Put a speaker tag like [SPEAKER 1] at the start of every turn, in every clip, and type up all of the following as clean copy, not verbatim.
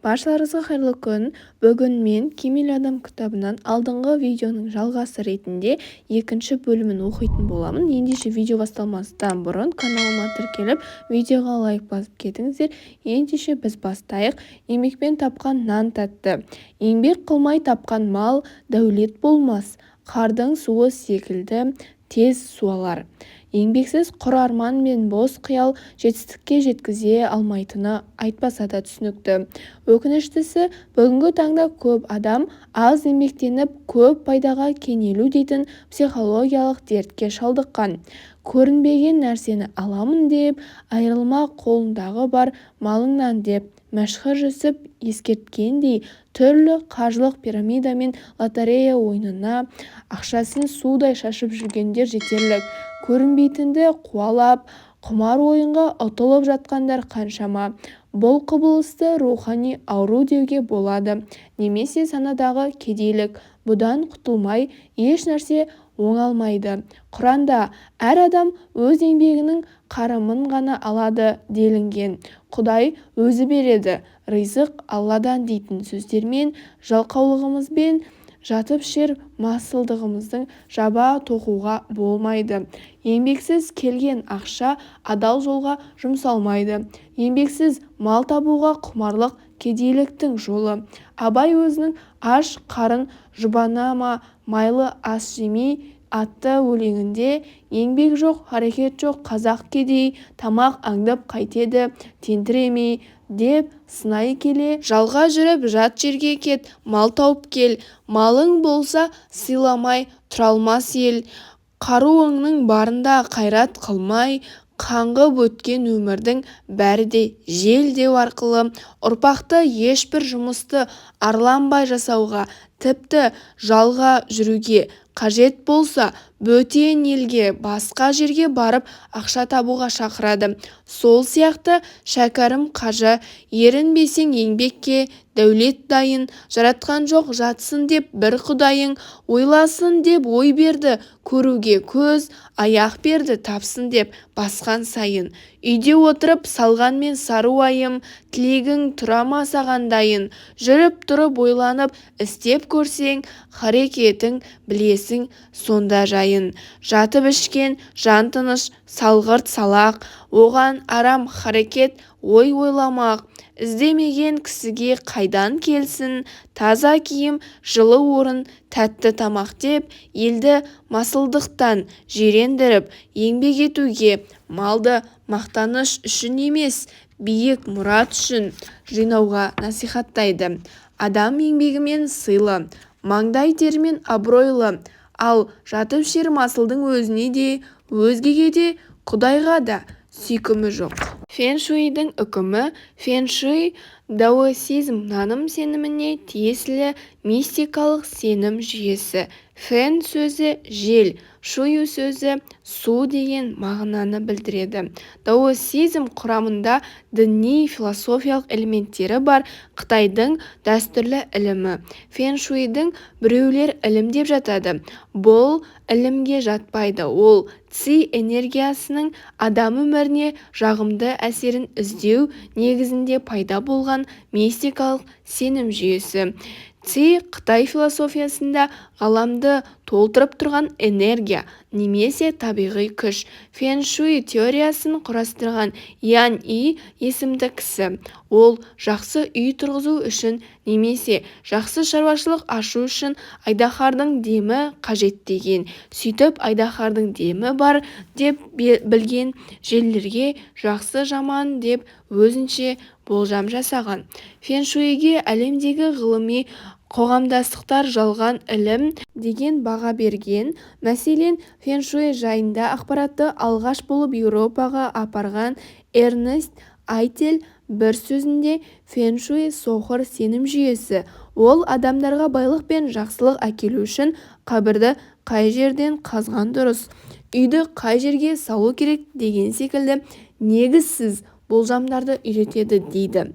[SPEAKER 1] Баршаларыңызға қайырлы күн! Бүгін мен «Кемел адам» кітабынан алдыңғы видеоның жалғасы ретінде екінші бөлімін оқитын боламын. Ендеше, видео басталмастан бұрын каналыма тіркеліп, видеоға лайк басып кетіңіздер. Ендеше, біз бастайық. Еңбекпен тапқан нан тәтті. Еңбек қылмай тапқан мал дәулет болмас. Қардың суы секілді тез суалар. Еңбексіз құр арман мен бос қиял жетістікке жеткізе алмайтыны айтпаса да түсінікті. Өкініштісі, бүгінгі таңда көп адам аз еңбектеніп, көп пайдаға кенелу дейтін психологиялық дертке шалдыққан. Көрінбеген нәрсені аламын деп, айырылма қолыңдағы бар малыңнан деп Мәшһүр Жүсіп ескерткендей, түрлі қаржылық пирамида мен лотерея ойынына ақшасын судай шашып жүргендер жетерлік. Көрінбейтінді қуалап, құмар ойынға ұтылып жатқандар қаншама? Бұл құбылысты рухани ауру деуге болады немесе санадағы кедейлік. Бұдан құтылмай, еш нәрсе оңалмайды. Құранда: «Әр адам өз еңбегінің қарымын ғана алады», – делінген. Құдай өзі береді, ризық Алладан дейтін сөздермен жалқаулығымызбен жатыпішер масылдығымызды жаба тоқуға болмайды. Еңбексіз келген ақша адал жолға жұмсалмайды. Еңбексіз мал табуға құмарлық кедейліктің жолы. Абай өзінің «Аш қарын жұбана ма майлы ас жемей» атты өлеңінде: «Еңбек жоқ, харекет жоқ қазақ кедей, Тамақ аңдып қайтеді тентіремей», – деп сынай келе, «Жалға жүріп жат жерге кет, мал тауып кел, Малың болса сыйламай тұра алмас ел. Қаруыңның барында қайрат қылмай, Қаңғып өткен өмірдің бәрі де жел» деу арқылы ұрпақты ешбір жұмысты арланбай жасауға, тіпті жалға жүруге, қажет болса бөтен елге, басқа жерге барып ақша табуға шақырады. Сол сияқты Шәкәрім қажы: «Ерінбесең еңбекке, дәулет дайын. Жаратқан жоқ жатсын деп бір құдайың. Ойласын деп ой берді, көруге көз, Аяқ берді тапсын деп басқан сайын. Үйде отырып салғанмен сары уайым, Тілегің тұра ма саған дайын? Жүріп-тұрып ойланып істеп көрсең, Харекетің білесің сонда жайын. Жатып ішкен жан тыныш, салғырт, салақ, Оған арам харекет, ой ойламақ. Іздемеген кісіге қайдан келсін Таза киім, жылы орын, тәтті тамақ», – деп елді масылдықтан жирендіріп, еңбек етуге, малды мақтаныш үшін емес, биік мұрат үшін жинауға насихаттайды. Адам еңбегімен сыйлы, маңдай терімен абыройлы. Ал жатыпішер масылдың өзіне де, өзгеге де, Құдайға да сүйкімі жоқ. Фэн-шуйдың үкімі. Фэн-шуй – даосизм наным-сеніміне тиесілі мистикалық сенім жүйесі. Фэн сөзі жел, шую сөзі су деген мағынаны білдіреді. Даосизм құрамында діни, философиялық элементтері бар қытайдың дәстүрлі ілімі. Фэн-шуйды біреулер ілім деп жатады. Бұл ілімге жатпайды, ол ци энергиясының адам өміріне жағымды әсерін іздеу негізінде пайда болған мистикалық сенім жүйесі. Ци қытай философиясында ғаламды толтырып тұрған энергия немесе табиғи күш. Фэн-шуй теориясын құрастырған Ян И есімді кісі. Ол жақсы үй тұрғызу үшін немесе жақсы шаруашылық ашу үшін айдаһардың демі қажет деген. Сөйтіп, айдаһардың демі бар деп білген жерлерге жақсы-жаман деп өзінше болжам жасаған. Фэн-шуйге әлемдегі ғылыми қоғамдастықтар жалған ілім деген баға берген. Мәселен, фэн-шуй жайында ақпаратты алғаш болып Еуропаға апарған Эрнст Айтель бір сөзінде: «Фэн-шуй соқыр сенім жүйесі. Ол адамдарға байлық пен жақсылық әкелу үшін қабірді қай жерден қазған дұрыс, үйді қай жерге салу керек деген секілді негізсіз болжамдарды үйретеді», – дейді.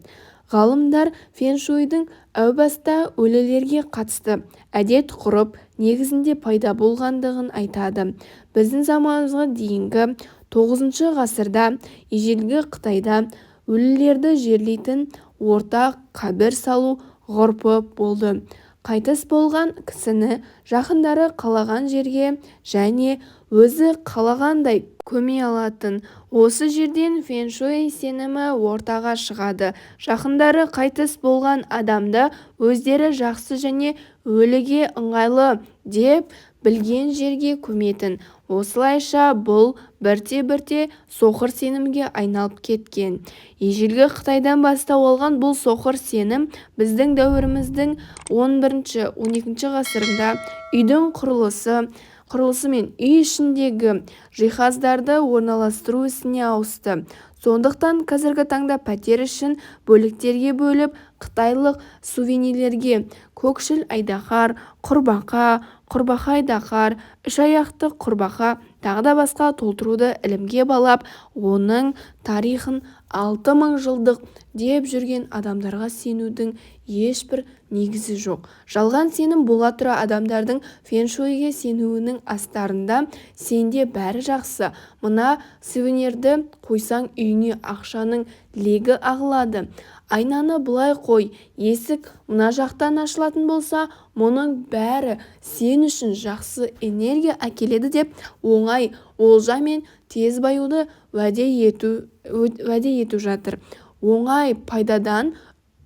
[SPEAKER 1] Ғалымдар фэн-шуйдың әу баста өлілерге қатысты әдет-ғұрып негізінде пайда болғандығын айтады. Біздің заманымызға дейінгі тоғызыншы ғасырда ежелгі Қытайда өлілерді жерлейтін ортақ қабір салу ғұрпы болды. Қайтыс болған кісіні жақындары қалаған жерге және өзі қалағандай көме алатын. Осы жерден фэншуй сенімі ортаға шығады. Жақындары қайтыс болған адамды өздері жақсы және өліге ыңғайлы деп білген жерге көметін. Осылайша бұл бірте-бірте соқыр сенімге айналып кеткен. Ежелгі Қытайдан бастау алған бұл соқыр сенім біздің дәуіріміздің 11-12 ғасырында үйдің құрылысы мен үй ішіндегі жиһаздарды орналастыру ісіне ауысты. Сондықтан қазіргі таңда пәтер ішін бөліктерге бөліп, қытайлық сувенирлерге көкшіл айдаһар, құрбақа, құрбақа-айдаһар, үш аяқты құрбақа тағы да басқа толтыруды ілімге балап, оның тарихын 6000 жылдық деп жүрген адамдарға сенудің ешбір негізі жоқ. Жалған сенім бола тұра адамдардың фэншуйге сенуінің астарында сенде бәрі жақсы, мына сувенирді қойсаң үйіңе ақшаның легі ағылады, айнаны былай қой, есік мына жақтан ашылатын болса, мұның бәрі сен үшін жақсы энергия әкеледі деп оңай олжа мен тез баюды уәде ету жатыр. Оңай пайдадан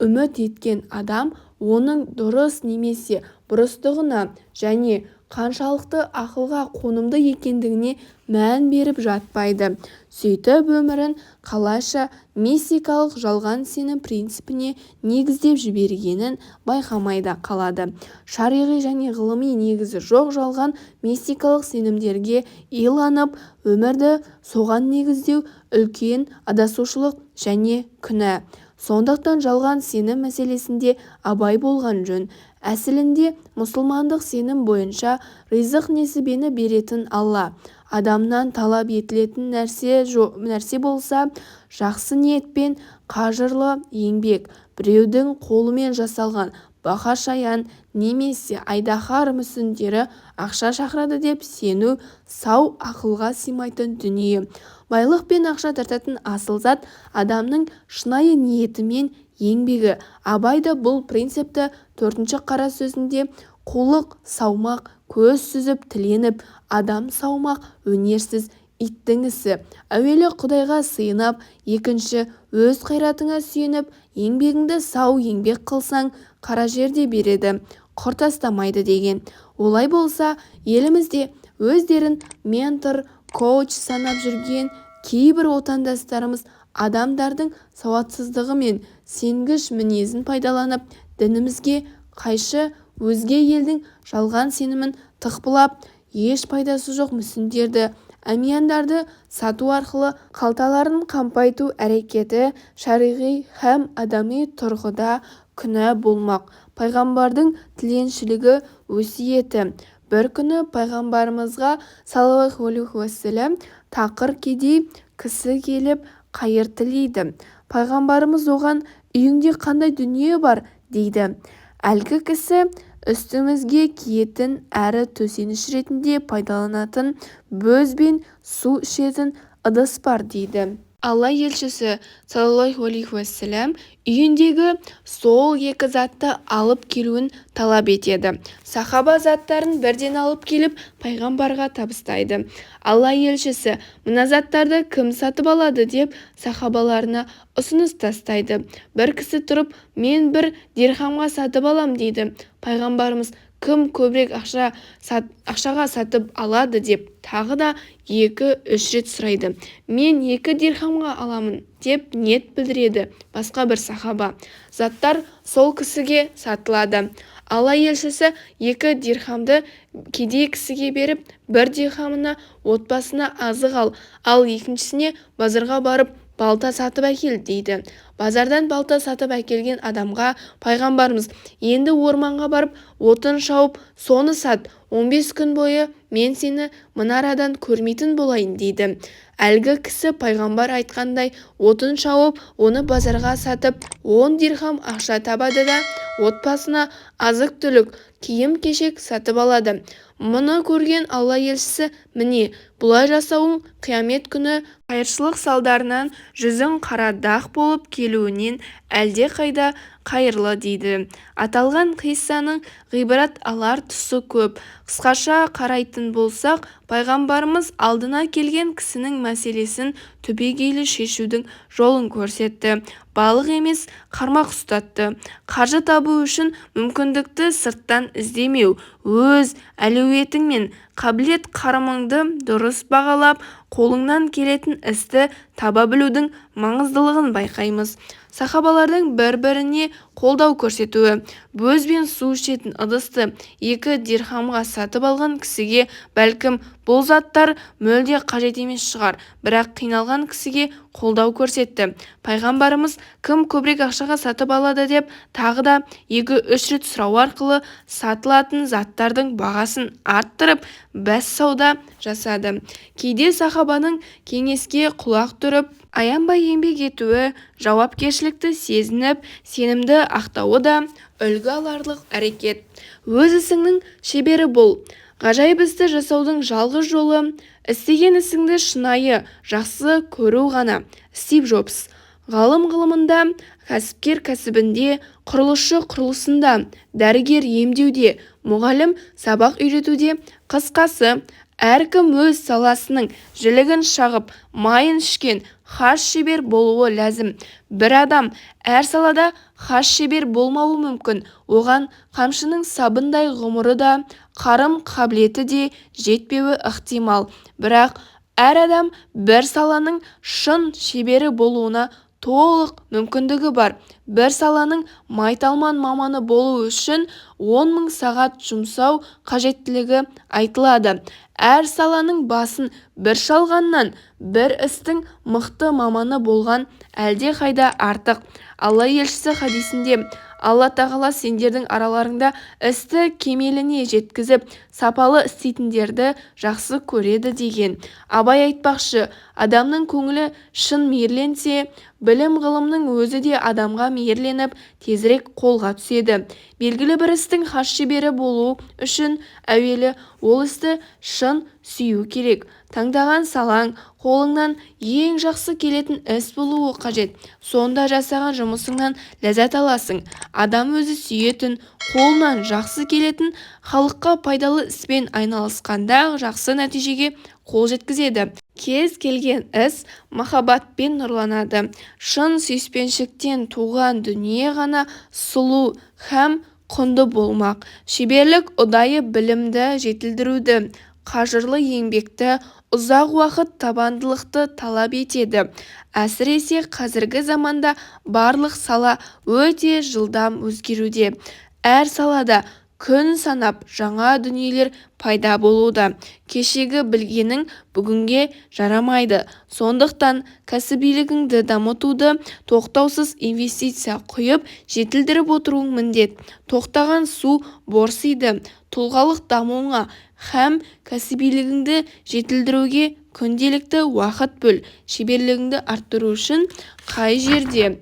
[SPEAKER 1] үміт еткен адам оның дұрыс немесе бұрыстығына және қаншалықты ақылға қонымды екендігіне мән беріп жатпайды. Сөйтіп өмірін қалайша мистикалық жалған сенім принципіне негіздеп жібергенін байқамай да қалады. Шариғи және ғылыми негізі жоқ жалған мистикалық сенімдерге иланып, өмірді соған негіздеу үлкен адасушылық және күнә. Сондықтан жалған сенім мәселесінде абай болған жөн. Әсілінде мұсылмандық сенім бойынша ризық несібені беретін Алла. Адамнан талап етілетін нәрсе болса, жақсы ниет пен қажырлы еңбек. Біреудің қолымен жасалған бақа-шаян немесе айдаһар мүсіндері ақша шақырады деп сену сау ақылға сыймайтын дүние. Байлық пен ақша тартатын асыл зат адамның шынайы ниеті мен еңбегі. Абай да бұл принципті төртінші қара сөзінде қулық саумақ көз сүзіп тіленіп, адам саумақ өнерсіз иттің ісі. Әуелі Құдайға сыйынып, екінші өз қайратыңа сүйеніп, еңбегіңді сау еңбек қылсаң, қара жерде береді, құр тастамайды деген. Олай болса, елімізде өздерін ментор, коуч санап жүрген кейбір отандастарымыз адамдардың сауатсыздығы мен сенгіш мінезін пайдаланып, дінімізге қайшы өзге елдің жалған сенімін тықпылап, еш пайдасы жоқ мүсіндерді, әмияндарды сату арқылы қалталарын қампайту әрекеті шариғи һәм адами тұрғыда күнә болмақ. Пайғамбардың тіленшілігі өсиеті. Бір күні пайғамбарымызға саллаллаху алейхи уассалам тақыр кедей кісі келіп қайыр тілейді. Пайғамбарымыз оған үйіңде қандай дүние бар дейді. Әлгі кісі үстімізге киетін әрі төсеніш ретінде пайдаланатын бөз бен су ішетін ыдыс бар дейді. Алла елшісі саллаллаху алейхи уассалам үйіндегі сол екі затты алып келуін талап етеді. Сахаба заттарын бірден алып келіп пайғамбарға табыстайды. Алла елшісі мына заттарды кім сатып алады деп сахабаларына ұсыныс тастайды. Бір кісі тұрып, мен бір дирхамға сатып алам дейді. Пайғамбарымыз кім көбірек ақшаға сатып алады деп тағы да 2-3 рет сұрайды. Мен 2 дирхамға аламын деп ниет білдіреді басқа бір сахаба. Заттар сол кісіге сатылады. Алла елшісі 2 дирхамды кедей кісіге беріп, бір дирхамына отбасына азық ал, ал екіншісіне базарға барып балта сатып әкел дейді. Базардан балта сатып әкелген адамға пайғамбарымыз енді орманға барып отын шауып соны сат, 15 күн бойы мен сені мұнарадан көрмейтін болайын дейді. Әлгі кісі пайғамбар айтқандай отын шауып, оны базарға сатып 10 дирхам ақша табады да отбасына азық-түлік, киім-кешек сатып алады. Мұны көрген Алла елшісі міне Бұлай жасауың қиямет күні қайыршылық салдарынан жүзің қара дақ болып келуінен әлдеқайда қайырлы дейді. Аталған қиссаның ғибрат алар тұсы көп. Қысқаша қарайтын болсақ, пайғамбарымыз алдына келген кісінің мәселесін түбегейлі шешудің жолын көрсетті. Балық емес, қармақ ұстатты. Қаржы табу үшін мүмкіндікті сырттан іздемеу, өз әлеуетің мен қабілет-қарымыңды дұрыс бағалап, қолыңнан келетін істі таба білудің маңыздылығын байқаймыз. Сахабалардың бір-біріне қолдау көрсетуі, бөз бен су ішетін ыдысты 2 дирхамға сатып алған кісіге бәлкім бұл заттар мүлде қажет емес шығар, бірақ қиналған кісіге қолдау көрсетті. Пайғамбарымыз кім көбірек ақшаға сатып алады деп тағы да 2-3 рет сұрауы арқылы сатылатын заттардың бағасын арттырып, бәссауда жасады. Кейде сахабаның кеңеске құлақ түріп, аянбай еңбек етуі, жауапкершілікті сезініп, сенімді ақтауы да үлгі аларлық әрекет. Өз ісіңнің шебері бол. Ғажайып істі жасаудың жалғыз жолы істеген ісіңді шынайы жақсы көру ғана. Стив Джобс. Ғалым ғылымында, кәсіпкер кәсібінде, құрылысшы құрылысында, дәрігер емдеуде, мұғалім сабақ үйретуде, қысқасы, әркім өз саласының жілігін шағып, майын ішкен хас шебер болуы ләзім. Бір адам әр салада хас шебер болмауы мүмкін. Оған қамшының сабындай ғұмыры да, қарым-қабілеті де жетпеуі ықтимал. Бірақ әр адам бір саланың шын шебері болуына толық мүмкіндігі бар. Бір саланың майталман маманы болу үшін 10 000 сағат жұмсау қажеттілігі айтылады. Әр саланың басын бір шалғаннан, бір істің мықты маманы болған әлдеқайда артық. Алла елшісі хадисінде: «Алла тағала сендердің араларыңда істі кемеліне жеткізіп, сапалы істейтіндерді жақсы көреді», деген. Абай айтпақшы, адамның көңілі шын мейірленсе, білім-ғылымның өзі де адамға мейірленіп, тезірек қолға түседі. Белгілі бір істің хас шебері болу үшін әуелі ол істі шын сүю керек. Таңдаған салаң қолыңнан ең жақсы келетін іс болуы қажет. Сонда жасаған жұмысыңнан ләззат аласың. Адам өзі сүйетін, қолынан жақсы келетін, халыққа пайдалы іспен айналысқанда жақсы нәтижеге қол жеткізеді. Кез келген іс махаббатпен нұрланады. Шын сүйіспеншіліктен туған дүние ғана сұлу һәм құнды болмақ. Шеберлік ұдайы білімді жетілдіруді, қажырлы еңбекті, ұзақ уақыт табандылықты талап етеді. Әсіресе қазіргі заманда барлық сала өте жылдам өзгеруде. Әр салада күн санап жаңа дүниелер пайда болуда. Кешегі білгенің бүгінге жарамайды. Сондықтан кәсібилігіңді дамытуды тоқтаусыз инвестиция құйып, жетілдіріп отыруың міндет. Тоқтаған су борсиды. Тұлғалық дамуыңа һәм кәсібилігіңді жетілдіруге күнделікті уақыт бөл. Шеберлігіңді арттыру үшін қай жерде,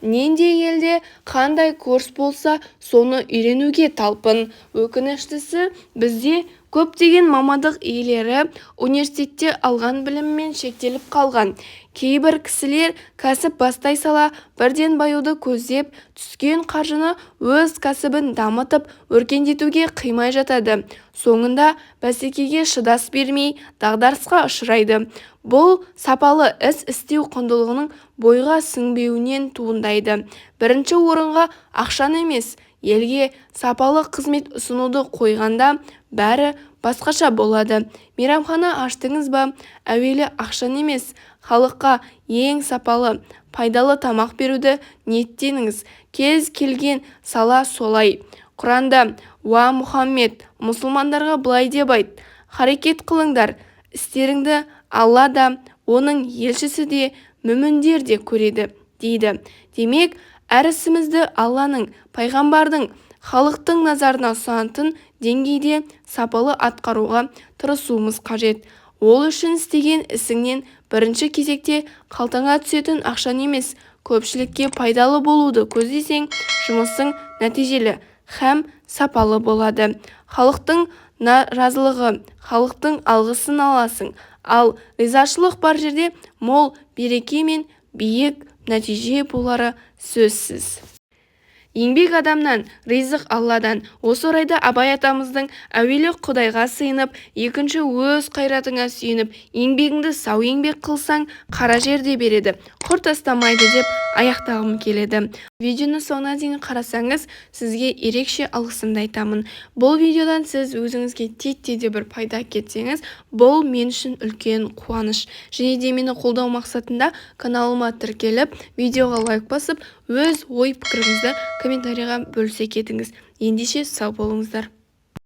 [SPEAKER 1] нендей елде қандай курс болса, соны үйренуге талпын. Өкініштісі, бізде көптеген мамандық иелері университетте алған білімімен шектеліп қалған. Кейбір кісілер кәсіп бастай сала бірден баюды көздеп, түскен қаржыны өз кәсібін дамытып, өркендетуге қимай жатады. Соңында бәсекеге шыдас бермей, дағдарысқа ұшырайды. Бұл сапалы іс істеу құндылығының бойға сіңбеуінен туындайды. Бірінші орынға ақшаны емес, елге сапалы қызмет ұсынуды қойғанда бәрі басқаша болады. Мейрамхана аштыңыз ба, әуелі ақшаны емес, халыққа ең сапалы, пайдалы тамақ беруді ниеттеніңіз. Кез келген сала солай. Құранда: «Уа Мұхаммед, мұсылмандарға былай деп айт: Харекет қылыңдар, істеріңді Алла да, оның елшісі де, мүміндер де көреді», дейді. Демек, әр ісімізді Алланың, пайғамбардың, халықтың назарына ұсынатын деңгейде сапалы атқаруға тырысуымыз қажет. Ол үшін істеген ісіңнен бірінші кезекте қалтаңа түсетін ақшаны емес, көпшілікке пайдалы болуды көздесең, жұмысың нәтижелі һәм сапалы болады. Халықтың Разылығы, халықтың алғысын аласың. Ал ризашылық бар жерде мол береке мен биік нәтиже болары сөзсіз. Еңбек адамнан, ризық Алладан. Осы орайда Абай атамыздың әуелі Құдайға сыйынып, екінші өз қайратыңа сүйеніп, еңбегіңді сау еңбек қылсаң, қара жер де береді, құр тастамайды деп аяқтағым келеді. Видеоны соңына дейін қарасаңыз, сізге ерекше алғысымды айтамын. Бұл видеодан сіз өзіңізге титтей де бір пайда әкетсеңіз, бұл мен үшін үлкен қуаныш. Және де мені қолдау мақсатында каналыма тіркеліп, видеоға лайк басып, өз ой пікіріңізді комментарийға бөлісе кетіңіз. Ендеше сау болыңыздар.